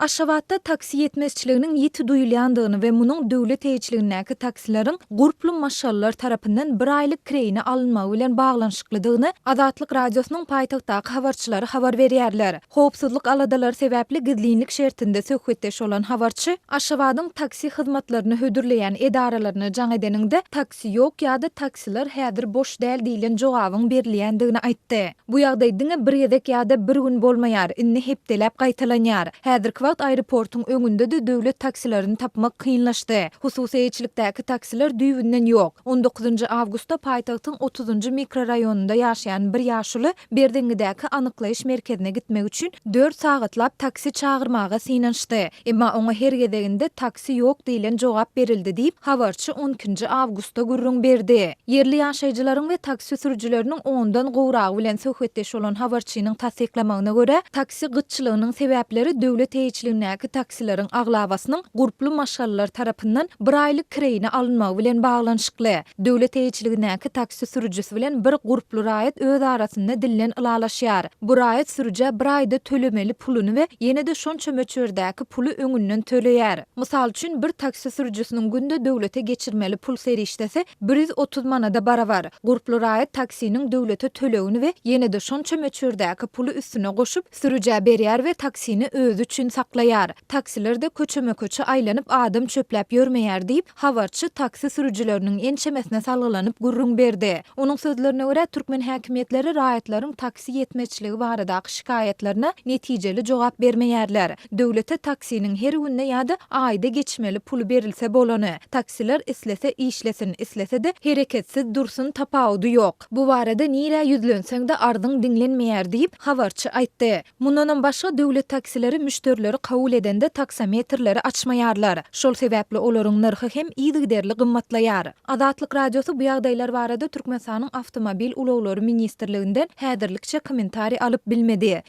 Aşgabatda taksi ýetmezçiliginiň ýiti duýulýandygyny we munuň döwlet eýeçiligindäki taksileriň gurply maşgalalar tarapyndan bir aýlyk kireýine alynmagy bilen baglanyşyklydygyny Azatlyk Radiosynyň paýtagtdaky habarçylary habar berýärler. Howpsuzlyk aladalary sebäpli gizlinlik şertinde söhbetdeş bolan habarçy Aşgabadyň taksi hyzmatlaryny hödürleýän edaralaryna jaň edeniňde taksi ýok ýa-da taksiler häzir boş däl diýlen jogabyň berilýändigini aýtdy. Bu ýagdaý diňe bir gezek ýa-da bir gün bolmaýar, indi hepdeläp gaýtalanýar. Häzirki wagt aeroportuň öňünde-de döwlet taksilerini tapmak kynlaşdy. Hususy eýeçilikdäki taksiler düýbünden ýok. On dokuzynjy awgustda paýtagtyň otuzynjy mikroraýonynda ýaşaýan bir ýaşuly Berzeňňidäki anyklaýyş merkezine gitmek üçin dört sagatlap taksi çagyrmaga synanyşdy. Emma oňa her gezeginde taksi ýok diýlen jogap berildi diýip, habarçy on ikinji awgustda gürrüň berdi. Ýerli ýaşaýjylaryň we taksi sürüjileriniň ondan gowragy bilen söhbetdeş bolan habarçynyň tassyklamagyna görä, taksi gytçylygynyň sebäpleri döwlet eýeçiligindäki taksileriň aglabasynyň gurply maşgalalar tarapyndan bir aýlyk kireýine alynmagy bilen baglanyşykly. Döwlet eýeçiligindäki taksi sürüjisi bilen bir gurply raýat öz arasynda dilden ylalaşýar. Bu raýat sürüjä bir aýda tölemeli puluny we ýene-de şonça möçberdäki puly öňünden töleýär. Mysal üçin, bir taksi sürüjisiniň günde döwlete geçirmeli pul serişdesi 130 manada barabar. Gurply raýat taksiniň döwlete tölegini we ýene-de şonça möçberdäki puly üstüne goşup, sürüjä berýär we taksini özi üçin saklaýar. Taksiler-de köçeme-köçe aýlanyp adam çöpläp ýörmeýär diýip, Habarçy taksi sürüjileriniň ençemesine salgylanyp gürrüň berdi. Onuň sözlerine görä, türkmen häkimiýetleri raýatlaryň taksi ýetmezçiligi baradaky şikaýatlaryna netijeli jogap bermeýärler. Döwlete taksiniň her günde ýa-da aýda geçmeli puly berilse bolany. Taksiler islese işlesin, islese-de hereketsiz dursun tapawudy ýok. Bu barada nirä ýüzlenseň-de arzyň diňlenmeýär diýip, habarçy aýtdy. Mundanam başga, döwlet taksileri müşderileri kabul edende taksometrleri açmaýarlar. Şol sebäpli olaryň nyrhy hem yzygiderli gymmatlaýar. Azatlyk Radiosy bu ýagdaýlar barada Türkmenistanyň Awtomobil ulaglary ministrliginden häzirlikçe kommentariý alyp bilmedi.